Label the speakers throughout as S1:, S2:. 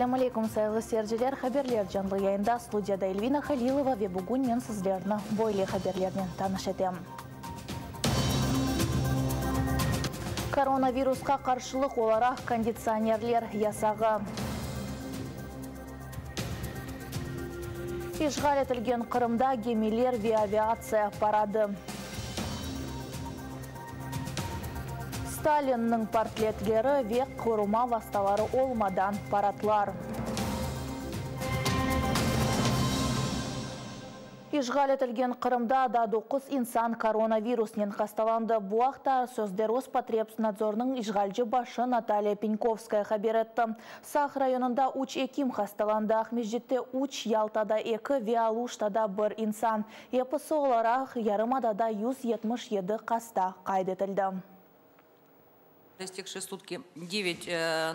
S1: Selâm aleykum, sayğılı seyirciler! Haberler canlı yayında, studiyada Elvina Halilova ve bugün men sizlerni böyle haberlernen tanış etem. Koronavirusqa qarşılıq olaraq konditsionerler yasağı. İşğal etilgen Qırımda gemiler ve aviatsiya paradı. Stalinniñ portretleri ve qoruma vastaları olmadan paradlar. İşğal etilgen Qırımda daa doquz insan koronavirusnen hastalandı. Bu aqta sözde Rospotrebnadzornıñ işğalci başı Natalya Penkovskaya haber etti. Saq rayonında üç ekim hastalandı, Aqmescitte üç, Yaltada eki ve Aluştada bir insan. Episi olaraq yarımadada 177 hasta qayd etildi.
S2: Истекшие сутки 9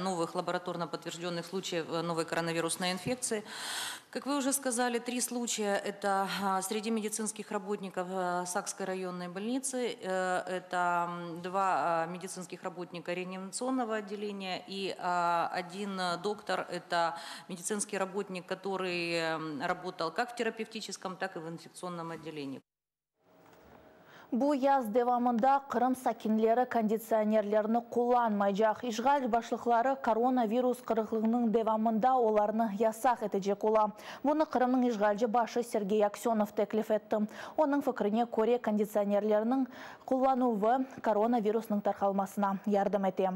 S2: новых лабораторно подтвержденных случаев новой коронавирусной инфекции. Как вы уже сказали, три случая – это среди медицинских работников Сакской районной больницы, это два медицинских работника реанимационного отделения и один доктор – это медицинский работник, который работал как в терапевтическом, так и в инфекционном отделении.
S1: Bu yaz devamında Qırım sakinleri konditsionerlerni qullanmaycaq. İşğal başlıqları koronavirus qırıqlığınıñ devamında olarnı yasaq etecek ola. Bunı Qırımnıñ işğalci başı Sergey Aksönov teklif etti. Onıñ fikrine köre, konditsionerlerniñ qullanuvı koronavirusnıñ tarqalmasına yardım ete.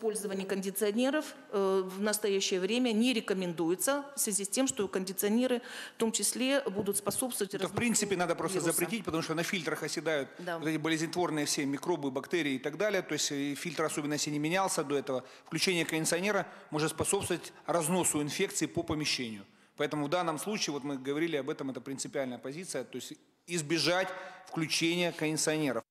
S3: Использование кондиционеров в настоящее время не рекомендуется в связи с тем, что кондиционеры в том числе будут способствовать
S4: Это в принципе надо просто
S3: вируса.
S4: запретить, потому что на фильтрах оседают вот эти болезнетворные все микробы, бактерии и так далее. То есть фильтр, особенно если не менялся до этого, включение кондиционера может способствовать разносу инфекции по помещению. Поэтому в данном случае, вот мы говорили об этом, это принципиальная позиция, то есть избежать включения кондиционеров.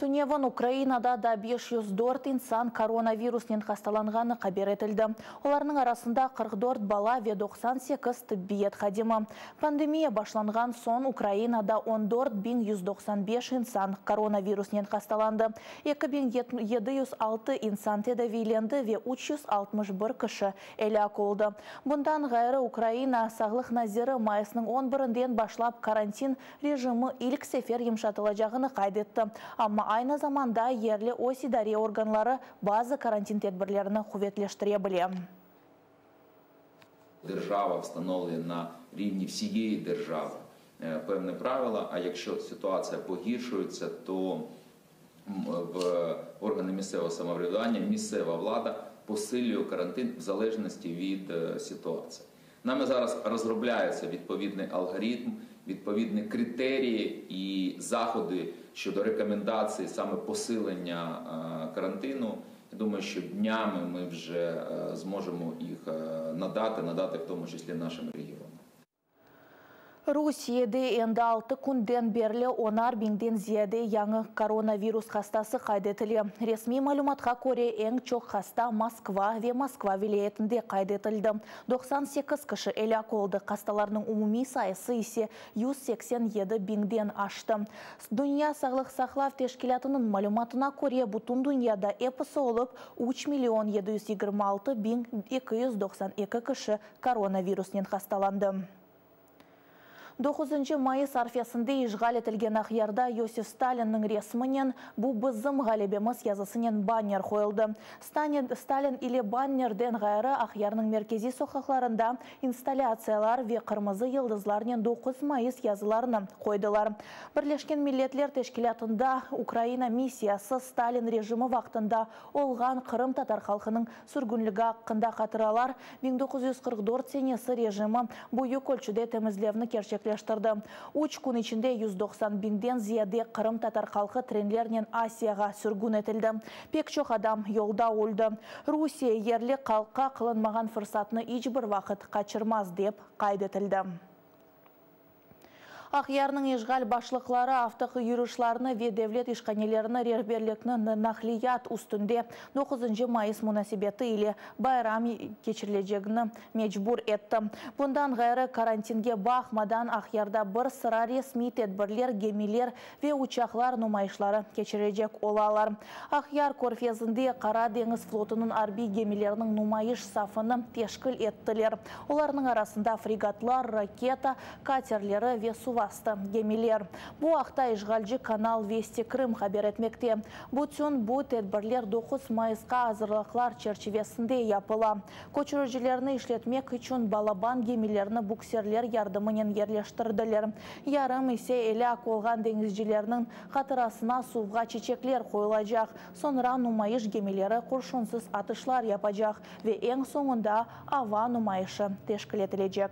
S1: Tünevin Ukrainada da 504 insan koronavirusnen hastalanğanı haber etildi. Olarnıñ arasında 44 bala ve 98 tibbiyet hadimi. Pandemiya başlanğan soñ Ukrainada 14.195 insan koronavirusnen hastalandı. 2706 insan tedaviylendi ve 361 kişi elâk oldı. Bundan ğayrı Ukraina Sağlıq naziri mayısnıñ 11-inden başlap karantin rejimi ilk sefer yımşatılacağını qayd etti. Amma aynı zamanda yerli öz idare organları bazı karantin tedbirlerini quvetleştire bile.
S5: Держава встановлює на рівні всієї держави певні правила, а якщо ситуація погіршується, то в органи місцевого самоврядування, місцева влада посилює карантин в залежності від ситуації. Нами зараз розробляється відповідний алгоритм, відповідні критерії і заходи щодо рекомендацій саме посилення карантину. Я думаю, що днями ми вже зможемо їх надати в тому числі нашим регіонам.
S1: Rusiyede endi altı künden berli onar biñden ziyade yañı koronavirus hastası qayd etile. Resmiy malümatqa köre, eñ çoq hasta Moskva ve Moskva vilâyetinde qayd etildi. 98 kişi elâk oldı, hastalarnıñ umumiy sayısı ise 187 biñden aştı. Dünya sağlıq saqlav teşkilâtınıñ malümatına köre, bütün dünyada episi olıp 3 million 726 biñ 292 kişi koronavirusnen hastalandı. 9 mayıs arfesinde işğal etilgen Aqyarda Yosif Stalinniñ resminen "Bu bizim ğalebemiz" yazısınen banner qoyuldı. Stalin ile bannerden ğayrı Aqyarnıñ merkeziy soqaqlarında installâtsiyalar ve qırmızı yıldızlarnen 9 mayıs yazılarını qoydılar. Birleşken Milletler Teşkilâtında Ukraina missiyası Stalin rejimi vaqtında olğan qırımtatar halqınıñ sürgünligi aqqında hatıralar 1944 senesi rejimi büyük ölçüde temizlevni kerçekleştirdi. Üç kün içinde 190 biñden ziyade qırımtatar halqı trenlernen Asiyağa sürgün etildi. Pek çoq adam yolda öldi. Rusiye yerli halqqa qılınmağan fırsatnı iç bir vaqıt qaçırmaz, dep qayd etildi. Aqyarnıñ işğal başlıqları avto yürüşlarnı ve devlet işhaneleriniñ rehberlikni naqliyat üstünde 9 mayıs munasebeti ile bayram keçirilecegini mecbur etti. Bundan ğayrı karantinge baqmadan Aqyarda bir sıra resmiy tedbirler, gemiler ve uçaqlar numayışları keçirecek olalar. Aqyar körfezinde Qara deñiz flotunıñ arbiy gemileriniñ numayış safını teşkil ettiler. Olarnıñ arasında fregatlar, raketa katerleri ve suvastı gemiler. Bu aqta işğalci kanal Vesti Krım haber etmekte. Bütün bu tedbirler 9 mayısqa azırlıqlar çerçivesinde yapıla. Köçüricilerni işletmek içün balaban gemilerni buksirler yardımınen yerleştirdiler. Yarın ise elâk olğan deñizcilerniñ hatırasına suvğa çiçekler qoyulacaq. Soñra numayış gemileri qurşunsız atışlar yapacaq ve eñ soñunda ava numayışı teşkil etilecek.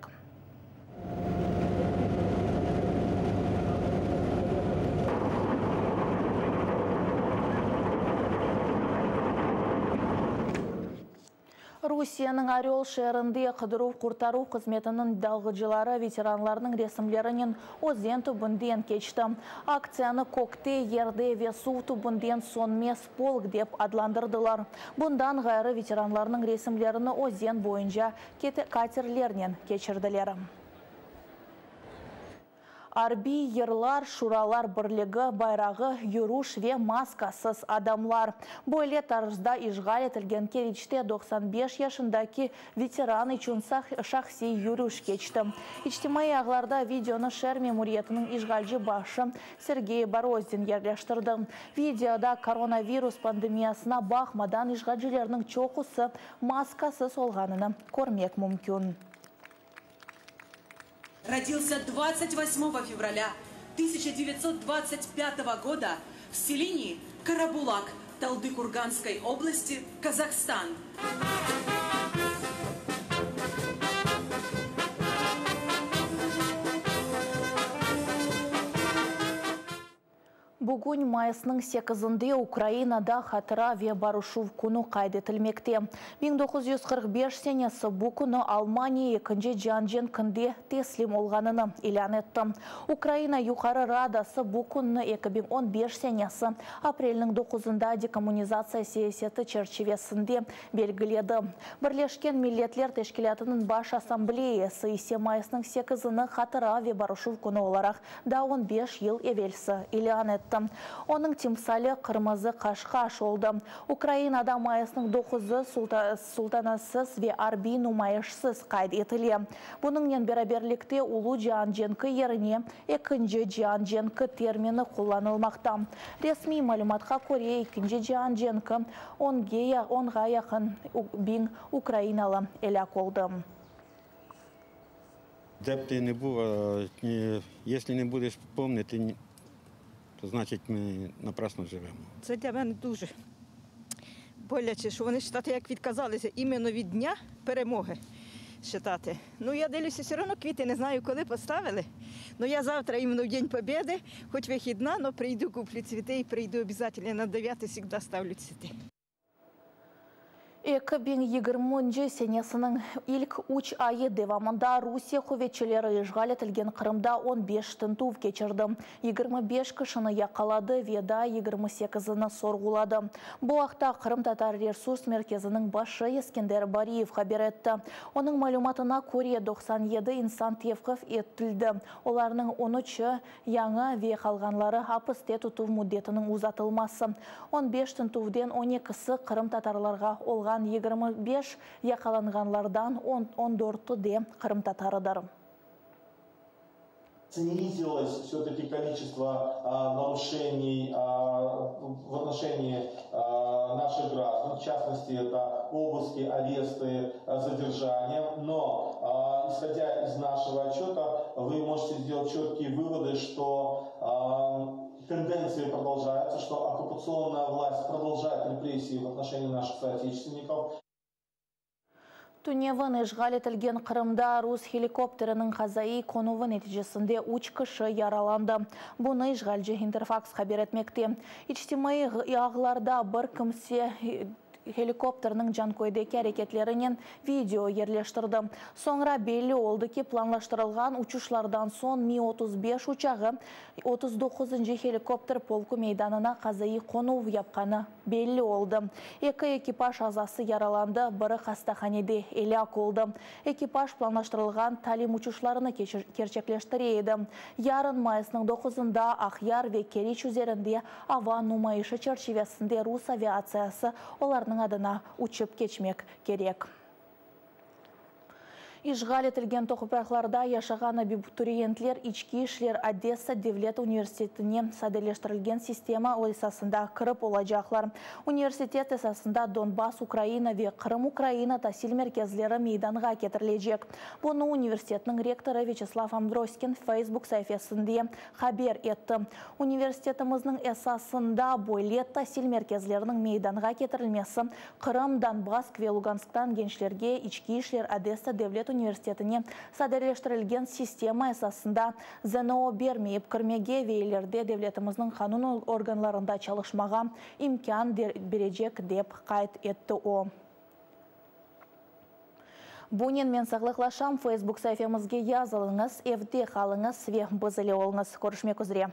S1: Rusiyeniñ Orel şeerinde qıdıruv-qurtaruv hızmetiniñ dalğıcıları veteranlarnıñ resimlerinen özen tübünden keçti. Aktsiyanı Kökte, yerde ve suv tübünden sönmez polk dep adlandırdılar. Bundan ğayrı veteranlarnıñ resimlerini özen boyunca katerlernen keçirdiler. Arbiy yırlar, Şuralar Birligi bayrağı, yürüş ve maskasız adamlar. Böyle tarzda işğal etilgen Keriçte 95 yaşındaki veteran içün şahsiy yürüş keçti. İçtimaiy ağlarda videonı şeer memuriyetiniñ işğalci başı Sergey Borozdin yerleştirdi. Videoda koronavirus pandemiyasına baqmadan işğalcilerniñ çoqusı maskasız olğanını körmek mümkün.
S6: Родился 28 февраля 1925 года в селении Карабулак Талдыкурганской области, Казахстан.
S1: Bugün mayısnıñ 8-nde Ukrainada hatıra ve barışuv künü qayd etilmekte. 1945 senesi bu künü Almaniya Ekinci cian cenkinde teslim olğanını ilân etti. Ukraina Yuqarı Radası bu künni 2015 senesi aprelniñ 9-nda dekommunizatsiya siyaseti çerçivesinde belgiledi. Birleşken Milletler Teşkilâtınıñ Baş Assambleyası ise mayısnıñ 8-ni hatıra ve barışuv künü olaraq daa 15 yıl evelsi ilân etti. Onıñ timsali qırmızı qaşqaş oldı. Ukrainada mayısnıñ 9-ı saltanasız ve arbiy numayışsız qayd etile. Bunıñnen beraberlikte Ulu cian cenki yerine Ekinci cian cenki termini qullanılmaqta. Resmiy malümatqa köre, Ekinci cian cenki onğa yaqın biñ ukrainalı elâk oldı.
S7: De б ти не був, якщо не будеш помнити, то значить ми напрасно живемо.
S8: Це для мене дуже боляче, що вони вважати, як відказалися іменно від Дня перемоги вважати. Ну, я дивлюся, все одно квіти не знаю, коли поставили. Но я завтра іменно в День Победы, хоч вихідна, но прийду, куплю цвіти і прийду обов'язково на 9 завжди ставлю цвіти.
S1: 2020 senesiniñ ilk üç ayı devamında Rusiye quvetçileri işğal etilgen Qırımda 15 tintüv keçirdi. 25 kişini yaqaladı ve daa 28-ini sorğuladı. Bu aqta Qırımtatar resurs merkeziniñ başı Eskender Bariyev haber etti. Onıñ malümatına köre 97 insan tevqif etildi. Olarnıñ 13-i yañı ve qalğanları apiste tutuv müddetiniñ uzatılması. 15 tintüvden 12-si qırımtatarlarğa olğan 25 yaqalanğanlardan 14-i de qırımtatarıdır.
S9: Снизилось все-таки количество нарушений в отношении наших граждан, в частности, это обыски, аресты, задержания. Но, исходя из нашего отчета, вы можете сделать четкие выводы, что тенденции продолжаются, что оккупационная власть продолжает репрессии в отношении наших соотечественников.
S1: Tünevin işğal etilgen Qırımda rus helikopteriniñ qazaiy qonuvı neticesinde üç kişi yaralandı. Bunı işğalci İnterfaks haber etmekte. İçtimaiy ağlarda bir kimse. Helikopterniñ Canköydeki areketlerinen video yerleştirdi. Soñra belli oldı ki, planlaştırılğan uçuşlardan soñ Mi 35 uçağı 39-ncı helikopter polku meydanına qazaiy qonuv yapqanı belli oldı. Eki ekipaj azası yaralandı, biri hastahanede elâk oldı. Ekipaj planlaştırılğan talim uçuşlarını kerçekleştire edi. Yarın, mayısnıñ doquzında, Aqyar ve Keriç üzerinde ava numayışı çerçivesinde rus aviatsiyası olarnıñ adına uçıp keçmek kerek. İşğal etilgen topraqlarda yaşağan abituriyentler İçki işler Odessa devlet universitetine sadeleştirilgen sistema esasında kirip olacaqlar. Universitet esasında Donbass Ukraina ve Qırım Ukraina tasil merkezleri meydanğa ketirilecek. Bunı universitetniñ rektorı Vyaçeslav Ambroskin Facebook saifesinde haber etti. Universitetimizniñ esasında böyle tasil merkezleriniñ meydanğa ketirilmesi Qırım, Donbask ve Lugansktan gençlerge İçki işler Odessa devlet universitetine sadeleştirilgen sistema esasında ZNO bermeyip kirmege ve ileride devletimizniñ qanun organlarında çalışmağa imkân berecek, dep qayd etti o. Bunen men sağlıqlaşam, Facebook saifemizge yazılıñız, evde qalıñız ve biz ile oluñız. Körüşmek üzre.